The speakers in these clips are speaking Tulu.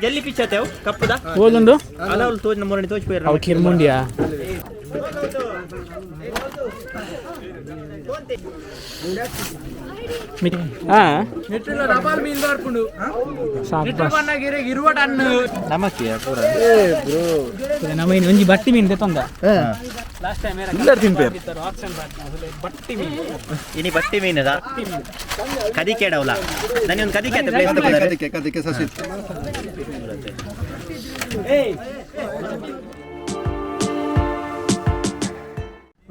ಜಲ್ಲಿ ಪಿಚ್ಚತೆ ಅವು ಕಪ್ಪುದ ಓಲುಂಡು ಅಲ್ಲ ಅವ್ಲು ತೋಜ್ ನಮ್ಮೂರನಿ ತೋಜ್ ಪೋಯಿರ. ಅವು ಕಿರ್ಮುಂಡಿಯಾ? ಹಾ. ರಬಾಲ್ ಮೀನ್ ಬರ್ಪುಂಡು. ಸಾಬಾಸ್. ಇರುವ ಟನ್. ನಮಕ್ಕಿಯ ಪೂರ. ನಮ್ಮ ಇನ್ನು ಒಂಜಿ ಬಟ್ಟಿ ಮೀನು ತೆತ್ತೊಂದ ಲಾಸ್ಟ್ ಟೈಮ್. ಇಲ್ಲರ್ ತಿನ್ಪೇರ್. ಬಟ್ಟಿ ಮೀನು. ಇನಿ ಬಟ್ಟಿ ಮೀನದ ಕದಿಕೆ ಡೌಲ ನಾನು ಒಂದು ಕದಿಕೆ ಆತ ಪ್ಲೇಸ್ ತಗೊಂಡಾರೆ. ಕದಿಕೆ ಕದಿಕೆ ಸಸಿ.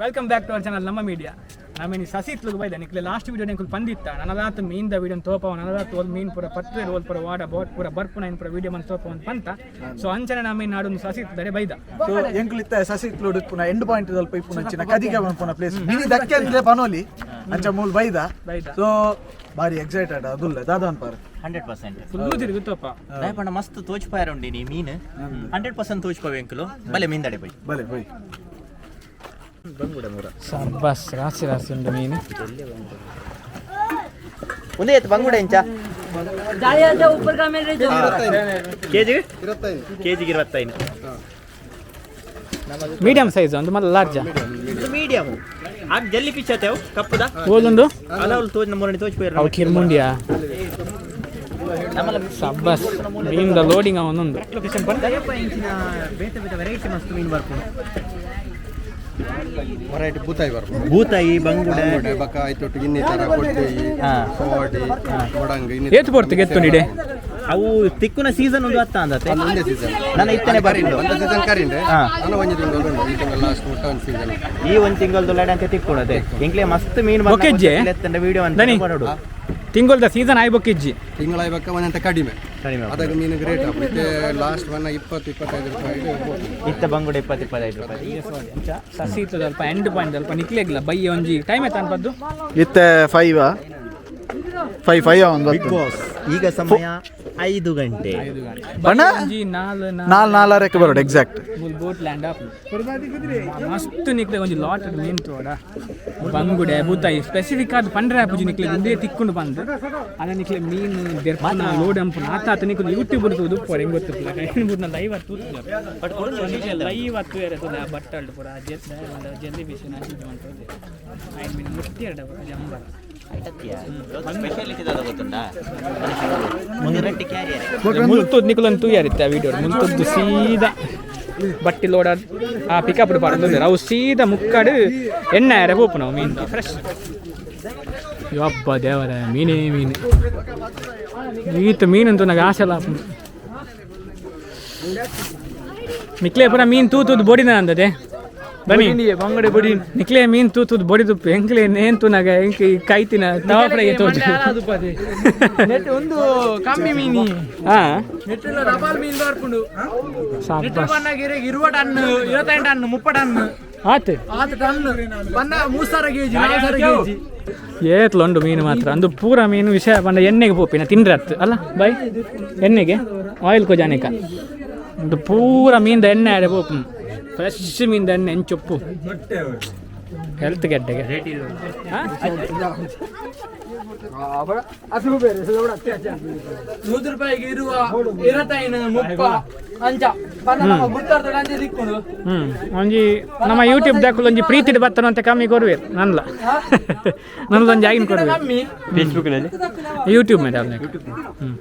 Welcome back to our channel ನಮ್ಮ ಮೀಡಿಯಾ. ನಮ್ಮಿನಿ ಸಸಿತ್ಲುಗು ಬೈದ ನಿಕ್ಲೆ ಲಾಸ್ಟ್ ವೀಡಿಯೋ ನಿಕ್ಲು ಪಂದಿತ್ತ ನನದಾತ ಮೀನ್ದ ವೀಡಿಯೋ ತೋಪವ, ನನದಾತ ಓಲ್ ಮೀನ್ ಪೂರ ಪತ್ರೆ ಓಲ್ ಪೂರ ವಾಡ ಬೋಟ್ ಪೂರ ಬರ್ಪುನ ಇನ್ ಪೂರ ವೀಡಿಯೋ ಮನ್ ತೋಪವ ಅಂತ ಪಂತ. ಸೊ ಅಂಚನೆ ನಮ್ಮ ನಾಡೊಂದು ಸಸಿತ್ಲರೆ ಬೈದ. ಸೊ ಎಂಕುಲಿತ್ತ ಸಸಿತ್ಲುಡು ಪುನ ಎಂಡ್ ಪಾಯಿಂಟ್ ದಲ್ಪ ಇಪ್ಪುನ ಅಂಚಿನ ಕದಿಕೆ ಪನ್ಪುನ ಪ್ಲೇಸ್ ಮಿನಿ ದಕ್ಕೆ ಅಂದ್ರೆ ಪನೋಲಿ ಅಂಚ ಮೂಲ್ ಬೈದ. ಬೈದ. ಸೊ ಬಾರಿ ಎಕ್ಸೈಟೆಡ್ ಅದುಲ್ಲ ದಾದ ಅನ್ಪಾರ. 100%. ಫುಲ್ಲು ತಿರುಗುತ್ತಪ್ಪ. ದಯಪಂಡ ಮಸ್ತ್ ತೋಚ್ಪಾಯರ ಉಂಡಿ ನೀ ಮೀನು 100% ತೋಚ್ಪವೆ ಎಂಕುಲು ಬಲೆ ಮೀನ್ದಡೆ ಪೋಯ್. ಬಲೆ ಬೈ. ಬಸ್ ರಾಸಿ ರಾಸಿ ಉಂಟು ಮೀನು. ಒಂದೇ ಎತ್ತು ಬಂಗುಡೆ ಎಂಚ ಕೆಜಿ? ಕೆಜಿಗೆ 25. ಮೀಡಿಯಂ ಸೈಜ್ ಒಂದು ಮತ್ತೆ ಲಾರ್ಜ್? ಮೀಡಿಯಂ ಆಗ ಜಲ್ಲಿ ಪಿಚ್ಚತೆ ಅವು ಕಪ್ಪುದ. ಓಲುಂಡು? ಅಲ್ಲ ಅವ್ಲು ತೋಜ್ ನಮ್ಮೂರನಿ ತೋಜ್ ಪೋಯಿರ. ಅವು ಕಿರ್ಮುಂಡಿಯಾ? ಸಬ್ಬಸ್ ಮೀನ್ದ ಲೋಡಿಂಗ್ ಅವನೊಂದು. ಬೇತೆ ಬೇತೆ ವೆರೈಟಿ ಮಸ್ತ್ ಮೀನು ಬರ್ಪುಂಡು. ವೆರೈಟಿ ಬೂತಾಯಿ ಬರ್ಪುಂಡು. ಬೂತಾಯಿ, ಬಂಗುಡೆ. ಬಂಗುಡೆ ಬಕ್ಕ ಆಯ್ತೊಟ್ಟು ಇನ್ನಿತರ ಕೊಡ್ಡೇಯಿ, ಕೋಡಿ, ಮೊಡಂಗ್ ಇನ್ನಿತರ. ಏತ್ ಪೊರ್ತು ಗೆತ್ತುಂಡಿಡೆ? ಅವು ತಿಕ್ಕುನ ಸೀಸನ್ ಒಂದು ಅತ್ತ ಅಂದತೆ. ಒಂದೇ ಸೀಸನ್. ನನ್ನ ಇತ್ತನೆ ಬರಿಂಡು. ಒಂದು ಸೀಸನ್ ಕರಿಂಡೆ. ಹಾ. ನಾನು ಒಂಜಿ ತಿಂಗಳು ಉಂಟು. ಈ ತಿಂಗಳು ಲಾಸ್ಟ್ ಮುಟ್ಟ ಒಂದು ಸೀಸನ್. ಈ ಒಂದು ತಿಂಗಳದು ಲಡಂತೆ ತಿಕ್ಕೊಡದೆ ಎಂಕ್ಲೆ ಮಸ್ತ್ ಮೀನು. ಬೊಕ್ಕೆಜ್ಜೆ? ವಿಡಿಯೋ ಅಂತ ದನಿ. ಬರೋಡು. ತಿಂಗೊಳ್ದ ಸೀಸನ್ ಆಯ್ ಬೊಕ್ಕಿಜ್ಜಿ. ತಿಂಗಳಾಯ್ಬೇಕ ಒಂದಂತ ಕಡಿಮೆ. ಕಡಿಮೆ. ಅದಾಗ ಮೀನು ರೇಟ್ ಮತ್ತೆ ಲಾಸ್ಟ್ ಒನ್ 20-25 ರೂಪಾಯಿ ಹೋಗ್ಬೋದು. ಇತ್ತ ಬಂಗುಡೆ 20-25 ರೂಪಾಯಿ. ಸಸಿ ಇತ್ತು ಎಂಡ್ ಪಾಯಿಂಟ್ ಅಲ್ಪ ನಿಕ್ಲೆಗ್ಲ ಬೈ ಒಂಜಿ ಟೈಮ್ ಆಯ್ತು ಅನ್ಪದ್ದು. ಇತ್ತೆ ಫೈವ್ ಫೈವ್ ಫೈವ್ ಒಂದು. ಬಿಗ್ ಬಾಸ್ ಈಗ ಸಮಯ 5 ಗಂಟೆ. ಬಣ್ಣ? ಒಂಜಿ ನಾಲ್. ನಾಲ್ ನಾಲ್ಕಕ್ಕೆ ಬರೋಡು ಎಕ್ಸಾಕ್ಟ್. ಮೂಲ್ ಬೋಟ್ ಲ್ಯಾಂಡ್ ಆಪ್ ಮಸ್ತ್ ನಿಕ್ಲೆ ಒಂಜಿ ಲಾಟ್ ಮೀನ್ ತೋಡ ಬಂಗುಡೆ ಬೂತಾಯಿ ಸ್ಪೆಸಿಫಿಕ್ ಆದ್ ಪಂಡ್ರೆ ಆಪುಜಿ ನಿಕ್ಲೆ ಉಂದೇ ತಿಕ್ಕೊಂಡು ಬಂದು ಅದ ನಿಕ್ಲೆ ಮೀನ್ ದೆರ್ಪನ ಲೋಡ್ ಅಂಪುನ ಆತ ಆತ ನಿಕ್ಲು ಯೂಟ್ಯೂಬ್ ತೂದು ಪೋರೆ ಹೆಂಗ್ ಗೊತ್ತಿಲ್ಲ ಬೂತ್ನ ಲೈವ್ ಆತು ಲೈವ್ ಆತು ಏರೆ ತೂಲೆ ಆ ಬಟ್ಟಲ್ಡು ಪೂರ ಜಲ್ಲಿ ಬಿಸಿ ನಾಚಿದ್ದು ಅಂತ ಐನ್ ಮೀನ್ ಮುಟ್ಟಿ ಎರಡ ಪೂರ ಜಂಬರ. ಸ್ಪೆಷಾಲಿಟಿ ಗೊತ್ತುಂಟಾ ಒಂದು ರೊಟ್ಟಿ ಕ್ಯಾರಿಯರ್. ಮುಲ್ತುದ್ ನಿಕುಲನ್ ತೂಯಾರಿತ್ತೆ ಆ ವಿಡಿಯೋ. ಮುಲ್ತದ್ದು ಸೀದಾ ಬಟ್ಟಿ ಲೋಡ ಆ ಪಿಕಪ್ ಪಾಡೊಂದು ಅವು ಸೀದಾ ಮುಕ್ಕಡು ಎಣ್ಣೆ ಆರೆ ಪೋಪು ನಾವು ಮೀನು ಫ್ರೆಶ್. ಯಬ್ಬ ದೇವರ ಮೀನೇ ಮೀನು ಈತ ಮೀನು ಅಂತ ನನಗೆ ಆಸೆ ಅಲ್ಲ. ನಿಕ್ಲೆ ಪೂರ ಮೀನು ತೂ ತೂದು ಬೊಡಿನ ಅಂದದೆ ಬನ್ನಿ. ಬಂಗಡೆ ಬಡಿ. ನಿಕ್ಲೆ ಮೀನು ತೂ ತೂದು ಬೊಡಿ ತುಪ್ಪು ಎಂಕ್ಲೆ ನೇನ್ ತೂನಾಗ ಎಂಕ್ ಕೈತಿನ ತವಾ ಫ್ರೈ ತೋಜು. ನೆಟ್ ಒಂದು ಕಮ್ಮಿ ಮೀನಿ. ಹಾಂ. ನೆಟ್ಟುಲ ರಬಾಲ್ ಮೀನ್ ಬರ್ಪುಂಡು. ಸಾಬಾಸ್. ಇರುವ ಟನ್ 28 ಟನ್ 30 ಟನ್. ಆತು. ಆತು ಟನ್ ಬನ್ನ 3000 ಕೆಜಿ 4000 ಕೆಜಿ. ಏತ್ಲೊಂಡು ಮೀನು ಮಾತ್ರ ಅಂದು ಪೂರ ಮೀನು ವಿಷಯ ಪಂಡ ಎಣ್ಣೆಗೆ ಪೋಪಿನ ತಿಂದ್ರೆ ಅತ್ತು ಅಲ್ಲ ಬೈ ಎಣ್ಣೆಗೆ ಆಯಿಲ್ ಕೊಜಾನಿಕ ಒಂದು ಪೂರ ಮೀನ್ದ ಎಣ್ಣೆ ಆಡೆ ಪೋಪು ಫ್ರೆಶ್ ಮೀನ್ದ ಎಣ್ಣೆ ಎಂಚೊಪ್ಪು ಹೆಲ್ತ್ ಗೆಡ್ಡೆಗೆ ಹಾ? 100 ರೂಪಾಯಿಗೆ ಇರುವ 25 ಮುಪ್ಪ ಅಂಚ ಬನ್ನ ನಮ್ಮ ಗುರ್ತಾರ್ದ ಅಂಚೆ ದಿಕ್ಕುಂಡು. ಹ್ಮ್ ಒಂಜಿ ನಮ್ಮ ಯೂಟ್ಯೂಬ್ ದಾಕುಲು ಒಂಜಿ ಪ್ರೀತಿಡ್ ಬತ್ತನ ಅಂತ ಕಮ್ಮಿ ಕೊರುವೆರ್ ನನ್ಲ ನನ್ನದೊಂಜಿ ಆಗಿನ ಕೊರುವೆರ್. ಕಮ್ಮಿ. ಫೇಸ್ಬುಕ್ನಲ್ಲಿ. ಯೂಟ್ಯೂಬ್ ಮೇಲೆ ಅಲ್ಲ. ಹ್ಮ್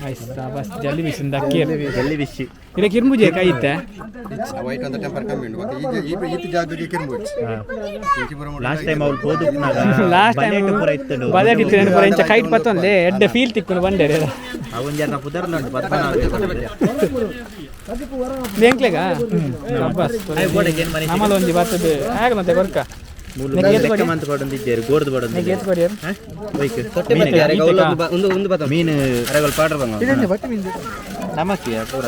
ಆಯ್ತು ಬಸ್ ಜಲ್ಲಿ ಬಿಸಿಂದ ಅಕ್ಕಿ. ಜಲ್ಲಿ ಬಿಸಿ. ಇದಕ್ಕೆ ಇರ್ಮುಜೆ ಕೈತೆ. ವೈಟ್ ಅಂತ ಟೆಂಪರ್ ಕಮ್ಮಿ ಉಂಟು ಮತ್ತೆ ಈಗ ಈ ಈತ ಜಾಗಕ್ಕೆ ಕಿರ್ಬು. ಲಾಸ್ಟ್ ಟೈಮ್ ಅವ್ರು ಪೋದುಪ್ನಾಗ ಲಾಸ್ಟ್ ಟೈಮ್ ಪೂರ ಇತ್ತುಂಡು. ಬಜೆಟ್ ಇತ್ತು ಪೂರ ಇಂಚ ಕೈಟ್ ಪತ್ತೊಂದೆ ಎಡ್ಡೆ ಫೀಲ್ ತಿಕ್ಕೊಂಡು ಬಂಡೆ. ಅವನ್ ಜನ ಪುದರ್ಲುಂಟು ಪದ್ಮನಾಭ. ಎಂಕ್ಲೆಗ ನಮ್ಮಲ್ಲ ಒಂಜಿ ಬರ್ತದೆ ಆಗ ಮತ್ತೆ ಕೊರ್ಕ. ಲೆಕ್ಕ ಮಂತ್ ಪಡೊಂದಿದ್ದೇರು ಗೋರ್ದು ಪಡೊಂದು. ಏತ್ ಕೊಡಿಯರ್? ಒಂದು ಒಂದು ಬತ್ತ ಮೀನು ಅರೆಗಳು ಪಾಡ್ರ ಬಂಗ. ನಮಕ್ಕಿಯ ಪೂರ.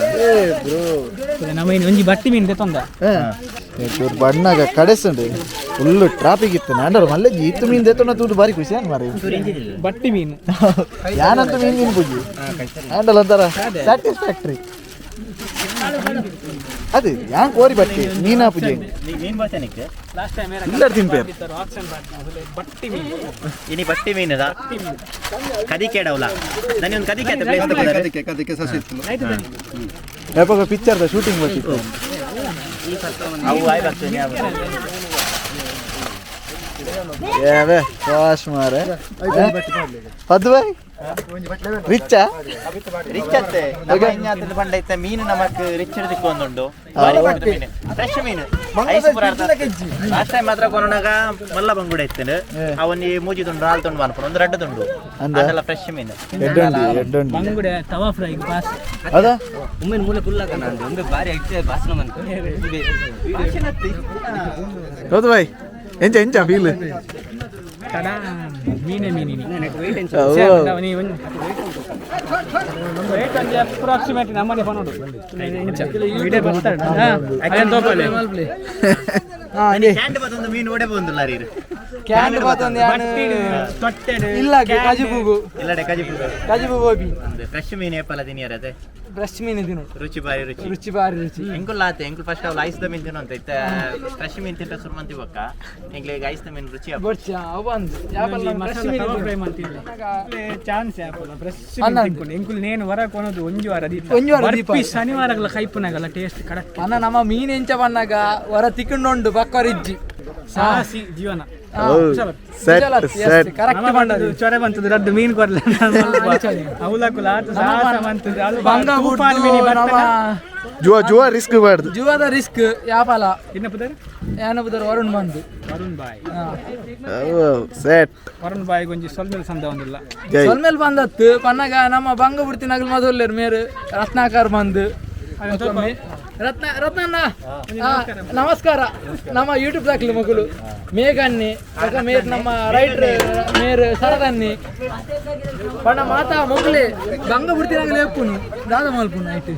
ನಮ್ಮ ಇನ್ನು ಒಂಜಿ ಬಟ್ಟಿ ಮೀನು ತೆತ್ತೊಂದ. ಚೂರು ಬಣ್ಣಗ ಕಡೆಸುಂಡು ಫುಲ್ ಟ್ರಾಫಿಕ್ ಇತ್ತು ನಾಂಡರು ಮಲ್ಲೆ ಈತು ಮೀನು ದೇತೊಂಡ ತೂದು ಬಾರಿ ಖುಷಿ ಅನ್ ಮಾರಿ. ಬಟ್ಟಿ ಮೀನು. ಯಾನಂತೂ ಮೀನು ಮೀನು ಪೂಜಿ ಆಂಡಲ್ ಒಂಥರ ಸ್ಯಾಟಿಸ್ಫ್ಯಾಕ್ಟ್ರಿ. ಅದು ಯಾನ್ ಕೋರಿ ಬಟ್ಟಿ ಮೀನಾ ಪೂಜೆ ಮೀನು ಬರ್ತಾನಿಕ್ಕೆ ಲಾಸ್ಟ್ ಟೈಮ್ ಇಲ್ಲ ತಿನ್ಪೇರು ಆಕ್ಷನ್ ಬಟ್ಟಿ ಮೀನು. ಇನಿ ಬಟ್ಟಿ ಮೀನದ ಕದಿಕೇಡವಲ್ಲ ನಾನು ಒಂದು ಕದಿಕೆ ಆತ ಪ್ಲೇಸ್ ತಗೊಂಡಾರೆ ಕದಿಕೆ ಕದಿಕೆ ಸಸಿ ಇತ್ತು. ಯಾವಾಗ ಪಿಕ್ಚರ್ದ ಶೂಟಿಂಗ್ ಬರ್ತಿತ್ತು. ಅವು ಆಯ್ ಬರ್ತದೆ. ಏ ವಾಶ್ ಮಾರೆ ಪದ್ದು ಬಾಯ್ ರಿಚ್ಚಾ ರಿಚ್ ಅತ್ತೆ ನಮ್ಮ ಇನ್ಯಾತದ ಪಂಡ ಇತ್ತ ಮೀನು ನಮಕ್ ರಿಚ್ ಹಿಡಿದಿಕ್ಕು ಒಂದುಂಡು ಬಾರಿ ಪಂಡದ ಮೀನು ಫ್ರೆಶ್ ಮೀನು ಐಸ್ ಪೂರ ಅರ್ಧ. ಲಾಸ್ಟ್ ಟೈಮ್ ಮಾತ್ರ ಕೊನೊನಗ ಮಲ್ಲ ಬಂಗುಡೆ ಇತ್ತು ಅವನ್ ಈ ಮೂಜಿ ತುಂಡು ಹಾಲು ತುಂಡು ಅನ್ಕೊಂಡು ಒಂದು ರಡ್ಡು ತುಂಡು ಅಂದ? ಅದೆಲ್ಲ ಫ್ರೆಶ್ ಮೀನು. ಎಡ್ಡೊಂಡಿ ಎಡ್ಡೊಂಡಿ ಬಂಗುಡೆ ತವಾ ಫ್ರೈ ಪಾಸ್. ಅದ ಹೌದು ಬಾಯ್ ಎಂಚ ಎಂಚ ಫೀಲ್? ತಡಾ ಮೀನೆ ಮೀನಿನಿ. ಅಪ್ರಾಕ್ಸಿಮೇಟ್ ನಮ್ಮನೆ ಪನೋಡು ಇಡೇ ಬರ್ತಾರೆ ಅದೇನು ತೋಪಲೆ. ಕ್ಯಾಂಡ್ ಬತ್ತೊಂದು ಮೀನು ಓಡೆ ಬಂದಿಲ್ಲ ರೀ. ಕ್ಯಾಂಡ್ ಬಾತೊಂದು ಯಾನ್ ತೊಟ್ಟೆಡು ಇಲ್ಲ ಕಜಿಬುಗು. ಇಲ್ಲಡೆ ಕಜಿಪು. ಕಜಿಬು ಗೋಬಿ. ಫ್ರೆಶ್ ಮೀನು ಏಪಲ್ಲ ತಿನಿಯರ್ ಅದೇ. ಬ್ರಷ್ ಮೀನು ತಿನ್ನು. ರುಚಿ ಬಾರಿ ರುಚಿ. ರುಚಿ ಬಾರಿ ರುಚಿ. ಎಂಕುಲ್ ಆತೆ ಎಂಕುಲ್ ಫಸ್ಟ್ ಅವ್ಲು ಐಸ್ದ ಮೀನು ತಿನ್ನು ಅಂತ ಇತ್ತ ಫ್ರೆಶ್ ಮೀನು ತಿಂತ ಸುರ್ಮಂತಿ ಬೊಕ್ಕ ಎಂಕ್ಲೆಗ್ ಐಸ್ದ ಮೀನು ರುಚಿ ಆಪುಂಡು. ಬೊಡ್ಚ ಅವು ಅಂದ್ ಯಾಪಲ್ಲ ಫ್ರೆಶ್ ಮಸಾಲ ಮೀನು ತವಾ ತಿನ್ನು. ಫ್ರೈ ಮಂತಿಲ್ಲ ಚಾನ್ಸ್ ಆಪಲ್ಲ ಫ್ರೆಶ್ ಅನ್ನ ಅಂದ್. ತಿನ್ಕೊಂಡು ಎಂಕುಲ್ ನೇನು ವರ ಕೊನದು ಒಂಜಿ ವಾರ ದೀಪ ಒಂಜಿ ವಾರ ದೀಪ. ಬರ್ಪಿ ಶನಿವಾರಗಳ ಕೈಪುನಾಗಲ್ಲ ಟೇಸ್ಟ್ ಕಡಕ್. ಅನ್ನ ನಮ್ಮ ಮೀನು ಎಂಚ ಬಣ್ಣಾಗ ಹೊರ ತಿಕ್ಕೊಂಡುಂಡು ಬಕ್ಕರಿಜ್ಜಿ. ಸಾಹಸಿ ಜೀವನ. Set set. Correct ಬಂಡದು. ಚೊರೆ ಬಂತದ್ದು ರಡ್ಡು ಮೀನು ಕೊರ್ಲೆ ಅವಲಕ್ಕುಲ ಆತ ಸಾಹಸ ಬಂತದ್ದು ಅದು ಬಂಗ ತೂಫಾನ್ ಮೀನಿ ಬುಡ್ದು ನಮ್ಮ ಬರ್ತನ. ಜುವಾ ಜುವಾ ರಿಸ್ಕ್ ಬಾರ್ದು. ಜೀವದ ರಿಸ್ಕ್ ಯಾಪಲ. ಇನ್ನ ಪುದರ್ ಏನ ಬುದರ್ ವರುಣ್ ಬಂದು. ವರುಣ್ ಬಾಯ್. ಸೆಟ್. ವರುಣ್ ಬಾಯ್ ಗೊಂಜಿ ಸೊಲ್ಮೆಲ್ ಸಂದ ಒಂದಿಲ್ಲ. ಜೈ. ಸೊಲ್ಮೇಲ್ ಬಂದತ್ತು ಪನ್ನಾಗ ನಮ್ಮ ಬಂಗ ಬಿಡ್ತಿನಾಗಲ್ ಮೊದಲು ಮೇರು ರತ್ನಾಕರ್ ಬಂದು. ರತ್ನ ರತ್ನಣ್ಣ ನಮಸ್ಕಾರ. ನಮ್ಮ ಯೂಟ್ಯೂಬ್ ದಾಖಲೆ ಮಗಳು ಮೇಘನ್ನಿ ಬೊಕ ಮೇರ್ ನಮ್ಮ ರೈಟರ್ ಮೇರ್ ಸರದನ್ನಿ ಬಣ್ಣ ಮಾತಾ ಮೊಗಲೇ ಬಂಗ ಬಿಡ್ತಿನಾಗಲೇ ಎಪ್ಪುನು ದಾದ ಮಲ್ಪುನು ನೈಟ್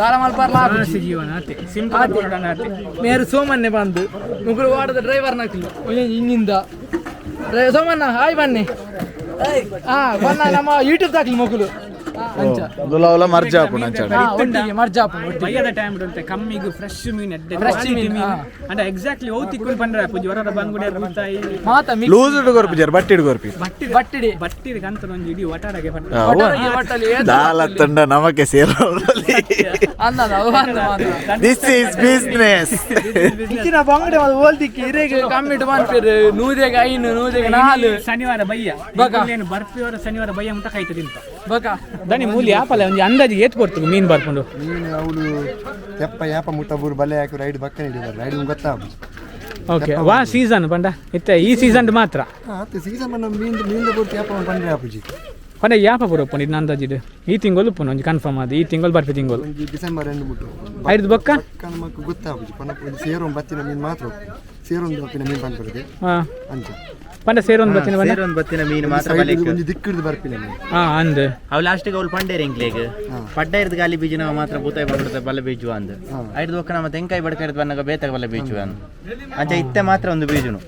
ದಾದ ಮಲ್ಪರ್ಲ. ಸಾಹಸಿ ಜೀವನ ಆತೆ ಸಿಂಪಲ್ ಆತೆ. ಮೇರು ಸೋಮನ್ನೆ ಬಂದು ಮುಗುಳು ವಾಡದ ಡ್ರೈವರ್ ನಕ್ಲು ಇನ್ನಿಂದ ಸೋಮಣ್ಣ ಹಾಯ್ ಬನ್ನಿ. ಹಾ ಬಣ್ಣ ನಮ್ಮ ಯೂಟ್ಯೂಬ್ ದಾಖಲೆ ಮಗುಲು ಅಂಚ. ಅವಲ ಮರ್ಜಾ ಆಪುಂಡು ಅಂಚ. ಹಾ, ಒಟ್ಟಿಗೆ ಮರ್ಜಾಪುಂಡು ಒಟ್ಟಿಗೆ. ಬಯ್ಯದ ಟೈಮ್ ಉಂಟು ಕಮ್ಮಿಗ್ ಫ್ರೆಶ್ ಮೀನು ಎಡ್ಡೆ Fresh quality ಮೀನು, ಮೀನು ಅಂದ್ರೆ ಎಕ್ಸಾಕ್ಟ್ಲಿ ಓ ತಿಕ್ಕುಲ್ ಪಂಡ್ರೆ ಪೂಜಿ ಹೊರ ಬಂಗುಡೆ ಬೂತಾಯಿ. ಮಾತ ಮಿಕ್ಸ್. ಲೂಸ್ ಕೊರ್ಪು ಜರ್ ಬಟ್ಟಿಡ್ ಕೊರ್ಪಿ. ಬಟ್ಟಿ ಬಟ್ಟಿಡಿ. ಬಟ್ಟಿದ ಕಂತ ಒಂಜಿ ಇಡೀ ವಟಾರಗೆ ಪಟ್ಟ. ಒಟ್ಟಾರೆಗೆ ಒಟ್ಟಲ್ಲಿ ಏತ್ ದಾಲ ತಂಡ ನಮಕ್ಕೆ ಸೇರೋ. ಅಂದದ ಅವು ಅಂದ ಅಂದ. This is business. ಇಚ್ಚಿನ ಬಂಗಡೆ ಅದು ಓಲ್ದಿಕ್ಕಿ ಇರೆಗೆ ಕಮ್ಮಿಟ್ ಮನ್ಪೇರು ನೂದೆಗೆ ಐನು ನೂದೆಗೆ ನಾಲು. ಶನಿವಾರ ಬಯ್ಯ ಬಕ. ಏನು ಬರ್ಪಿಯವರ ಶನಿವಾರ ಬಯ್ಯ ಮುಟ ಕಾಯ್ತದೆ ಇಂತ ಬಕ. ದನಿ ಮೂಲಿ ಆಪಲ್ಲ ಒಂಜಿ ಅಂದಾಜಿಗೆ ಏತ್ ಕೊಡ್ತು ಮೀನು ಬರ್ಕೊಂಡು. ಮೀನು ಅವಳು ತೆಪ್ಪ ಯಾಪ ಮುಟ್ಟ ಬೂರು ಬಲೆ ಹಾಕಿ ರೈಡ್ ಬಕ್ಕನೆ ಹಿಡಿದಾರೆ ರೈಡ್ ಗೊತ್ತಾಗ. ಓಕೆ ವಾ ಸೀಸನ್ ಪಂಡ ಇತ್ತೆ ಈ ಸೀಸನ್ ಮಾತ್ರ. ಆತ ಸೀಸನ್ ಮನ್ನ ಮೀನು ಮೀನು ಪೂರ್ತಿ ಯಾಪ ಪಂಡ್ರೆ ಆಪುಜಿ. ಪಂಡ ಯಾಪ ಬರೋಪುಂಡು ಇದು ಅಂದಾಜಿಡು ಈ ತಿಂಗಳು ಪುನ ಒಂಜಿ ಕನ್ಫರ್ಮ್ ಅದು ಈ ತಿಂಗಳು ಬರ್ಪಿ ತಿಂಗಳು. ಒಂಜಿ ಡಿಸೆಂಬರ್ ಎಂಡ್ ಮುಟ್ಟು. ಐದು ಬೊಕ್ಕ. ಬಕ್ಕ ನಮಕ್ ಗೊತ್ತಾಪುಜಿ ಪಂಡ ಒಂಜಿ ಸೇರೊಂದು ಬತ್ತಿನ ಮೀನು ಮಾತ್ರ ಉಪ್ಪು. ಸೇರೊಂದು ಬತ್ತಿನ ಮೀನು ಪನ್ಪುತ್ತದೆ. ಹಾ. ಅಂಚ. ಪಂಡ ಸೇರೊಂದು ಬತ್ತಿನ ಪಂಡ. ಸೇರೊಂದು ಬತ್ತಿನ ಮೀನು ಮಾತ್ರ ಸೈಡ್ ಬಲಿಕ್. ಒಂಜಿ ದಿಕ್ಕಿಡ್ದು ಬರ್ಪಿನ ಮೀನು. ಹಾ ಅಂದ್. ಅವು ಲಾಸ್ಟಿಗೆ ಅವ್ಳು ಪಂಡೇರಿ ಎಂಕ್ಲೆಗ್ ಪಡ್ಡ ಇರ್ದ ಗಾಲಿ ಬೀಜ ನಾವು ಮಾತ್ರ ಬೂತಾಯಿ ಬಂದಿಡ್ತ ಬಲ ಬೀಜು ಅಂದ್ ಐದು ಒಕ್ಕ ನಮ್ಮ ತೆಂಕಾಯಿ ಬಡ್ಕ ಇರ್ದ ಬನ್ನಾಗ ಬೇತಾಗ ಬಲ ಬೀಜು ಅಂದ್ ಅಂಚ ಇತ್ತೆ ಮಾತ್ರ ಒಂದು ಬೀಜುನು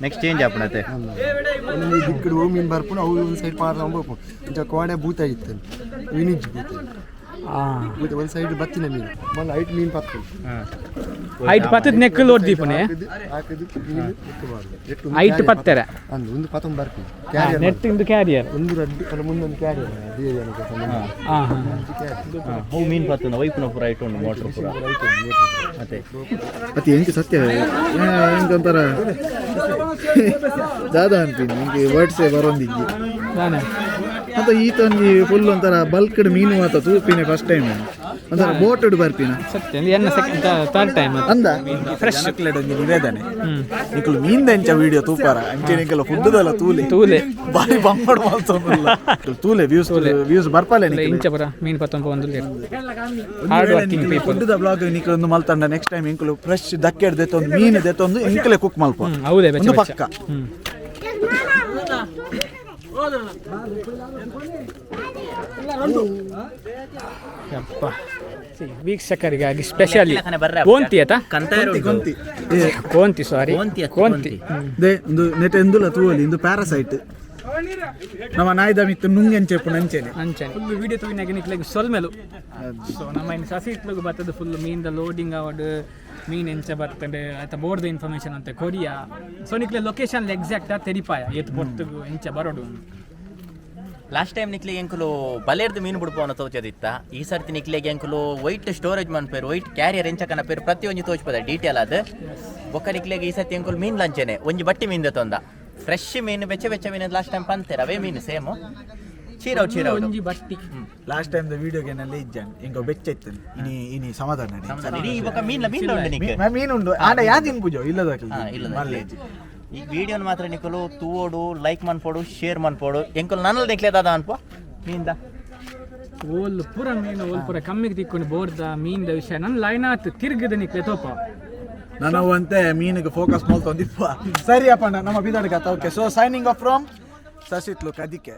ನೆಕ್ಸ್ಟ್ ಚೇಂಜ್ ಆಪಣತೆ. ಒಂಜಿ ದಿಕ್ಕಿಡ್ ಓ ಮೀನು ಬರ್ಪುಂಡು ಅವು ಒಂದು ಸೈಡ್ ಪಾಡ್ದ ಹೋಗ್ಪು ಅಂಚ ಕೋಡೆ ಬೂತ ಇತ್ತು ವಿನಿಜ್ ಬೂತ. ಹಾ. ಬೂತ ಒಂದು ಸೈಡ್ ಬತ್ತಿನ ಮೀನು ಮಲ್ಲ ಐಟ್ ಮೀನು ಪತ್ತು. ಐಟ್ ಪತ್ತದ ನೆಕ್ ಲೋಡ್ ದೀಪನೆ. ಹಾಕಿದ್ದು ಮೀನು ಎತ್ತಬಾರ್ದು ಎಟ್ಟು ಒಂದು ಐಟ್ carrier ಪತ್ತೆರೆ. ಅಂದು ಒಂದು ಪತ್ತೊಂದು ಬರ್ಪಿ ಕ್ಯಾರಿಯರ್. ನೆಟ್ ಇಂದು ಕ್ಯಾರಿಯರ್. ಒಂದು ರಡ್ಡು ಅಲ್ಲ ಮುಂದೊಂದು ಕ್ಯಾರಿಯರ್ ಅದೇ ಹಾ ಹಾ. ಹೂ ಮೀನು ಪತ್ತುಂದ ವೈಪುನ ಪೂರ ಐಟ್ ಉಂಡು ಮೋಟ್ರ್ ಪೂರ ಮತ್ತೆ. ಮತ್ತೆ ಎಂಕ್ ಸತ್ಯ ಎಂಕ್ ಒಂಥರ ದಾದ ಅನ್ಪಿನಿ ಎಂಕ್ ವರ್ಡ್ಸೇ ಬರೋಂದಿಜ್ಜಿ. ನಾನೇ ಮತ್ತೆ ಈತ ಒಂಜಿ ಫುಲ್ ಒಂಥರ ಬಲ್ಕ್ಡ್ ಮೀನು ಮಾತ ತೂಪಿನ ಫಸ್ಟ್ ಟೈಮ್ ಒಂಥರ ಬೋಟ್ ಬರ್ಪಿನ. ಸತ್ಯ ಎನ್ನ second third time. ಅಂದ ಫ್ರೆಶ್. ಒಂಜಿ ನಿವೇದನೆ ನಿಕುಲು ಮೀನ್ದ ಎಂಚ ವಿಡಿಯೋ ತೂಪಾರ ಅಂಚೆ ನಿಕುಲು ಫುಡ್ದಲ್ಲ ತೂಲೆ. ತೂಲೆ. ಬಾರಿ ಬಂಪಡ್ ಮಲ್ತೊಂದುಲ್ಲ ತೂಲೆ ವ್ಯೂಸ್ ವ್ಯೂಸ್ ಬರ್ಪಾಲೆ ನಿಕುಲು. ಇಂಚ ಪುರ ಮೀನು ಪತ್ತೊಂಬ ಒಂದು hard working people. ಫುಡ್ದ blog ನಿಕುಲು ಒಂದು ಮಲ್ತಂಡ ನೆಕ್ಸ್ಟ್ ಟೈಮ್ ಇಂಕುಲು ಫ್ರೆಶ್ ದಕ್ಕೆಡ್ ದೆತ್ತೊಂದು ಮೀನು ದೆತ್ತೊಂದು ಇಂಕಲೆ ಕುಕ್ ಮಲ್ಪ. ಹೌದೇ ಬೆಚ್ಚ ಒಂದು ಬೆಚ್ಚ. ಪಕ್ಕ. ಹ್ಮ್. ಯಪ್ಪ ವೀಕ್ಷಕರಿಗಾಗಿ ಸ್ಪೆಷಲಿ ಬರ್ರೆ ಕೋಂತಿ ಆತಾ. ಕಂತಾಯ. ಕೊಂತಿ. ಕೋಂತಿ ಸಾರಿ. ಕೋಂತಿ ಅತ್ತ, ಕೋಂತಿ. They ಒಂದು ನೆಟ್ ಎಂದುಲ ತೂವಲಿ ಇಂದು ಪ್ಯಾರಾಸೈಟ್. ನಮ್ಮ ನಾಯ್ದ ಮಿತ್ತು ನುಂಗೆಂಚೆಪ್ಪು ನಂಚೆನೆ. ಅಂಚನೆ ಫುಲ್ ವೀಡಿಯೋ ತೂಯಿನಾಗ ನಿಕ್ಲೆಗ್ ಸೊಲ್ಮೆಲು. ಸೊ ನಮ್ಮ ಇನ್ನು ಸಸಿಹಿತ್ಲುಗು ಬತ್ತದ, ಫುಲ್ ಮೀನ್ದ ಲೋಡಿಂಗ್ ಅವಡ್, ಮೀನ್ ಎಂಚ ಬರ್ತದೆ ಆತ ಬೋರ್ಡ್ ಇನ್ಫಾರ್ಮೇಶನ್ ಅಂತ ಕೊರಿಯಾ. ಸೊ ನಿಕ್ಲೆ ಲೊಕೇಶನ್ ಎಕ್ಸಾಕ್ಟ್ ತೆರಿಪಾಯ, ಏತ್ ಪೊರ್ತುಗು ಎಂಚ ಬರೋಡು. ಲಾಸ್ಟ್ ಟೈಮ್ ನಿಕ್ಲಿಗೆ ಎಂಕುಲು ಬಲೇರ್ದು ಮೀನು ಬುಡ್ಪವನ ತೋಚದಿತ್ತ. ಈ ಸರ್ತಿ ನಿಕ್ಲಿಗೆ ಎಂಕುಲು ವೈಟ್ ಸ್ಟೋರೇಜ್ ಮನ್ಪೇರು, ವೈಟ್ ಕ್ಯಾರಿಯರ್ ಎಂಚ ಕನಪೇರು, ಪ್ರತಿಯೊಂಜಿ ತೋಚ್ಪದ ಡೀಟೇಲ್ ಅದು. ಬೊಕ್ಕ ನಿಕ್ಲೆಗೆ ಈ ಸರ್ತಿ ಎಂಕುಲು ಮೀನ್ ಲಂಚೆನೆ ಒಂಜಿ ಬಟ್ಟಿ ಮೀನ್ ತೊಂದ, ಫ್ರೆಶ್ ಮೀನು, ಬೆಚ್ಚ ಬೆಚ್ಚ ಮೀನು. ಲಾಸ್ಟ್ ಟೈಮ್ ಪಂತೇರ್ ಅವೇ ಮೀನು ಸೇಮ್ ಚೀರವ್ ಚೀರವ್. ಒಂಜಿ ಬಟ್ಟಿ. ಲಾಸ್ಟ್ ಟೈಮ್ the ವಿಡಿಯೋಗೆನೆಲ್ಲ ಇಜ್ಜಾನ್ ಇಂಕ ಬೆಚ್ಚ ಇತ್ತು. ಇನಿ ಇನಿ ಸಮಾಧಾನ. ಇಡೀ ಬೊಕ್ಕ ಮೀನ್ಲ ಮೀನ್ ಉಂಡು ನಿಕ್. ಮೀನು ಉಂಡು, ಆಂಡ ಯಾ ತಿನ್ಪುಜೋ ಇಲ್ಲದ. ಹಾ, ಇಲ್ಲದ. ಈ ವಿಡಿಯೋನ ಮಾತ್ರ ನಿಕುಲು ತೂವೋಡು, ಲೈಕ್ ಮನ್ಪೋಡು, ಶೇರ್ ಮನ್ಪೋಡು. ಎಂಕುಲು ನನ್ನಲ್ ನಿಕ್ಲೆ ದಾದ ಅನ್ಪೋ ಮೀನ್ದ? ಓಲ್ ಪೂರ ಮೀನು, ಓಲ್ ಪೂರ ಕಮ್ಮಿಗೆ ತಿಕ್ಕೊಂಡು ಬೋರ್ದ ಮೀನ್ದ ವಿಷಯ ನನ್ನ ಲೈನ್ ಆತು ತಿರ್ಗದ ನಿಕ್ಲೆ ತೋಪ. ನನವಂತೆ ಮೀನಿಗೆ ಫೋಕಸ್ ಮಲ್ತೊಂದಿಪ್ಪ. ಸರಿ ಅಪ್ಪಣ್ಣ, ನಮ್ಮ ಬಿದಾಡ್ಗತ್ತ. Okay, so signing off from Sasithlu Kadike.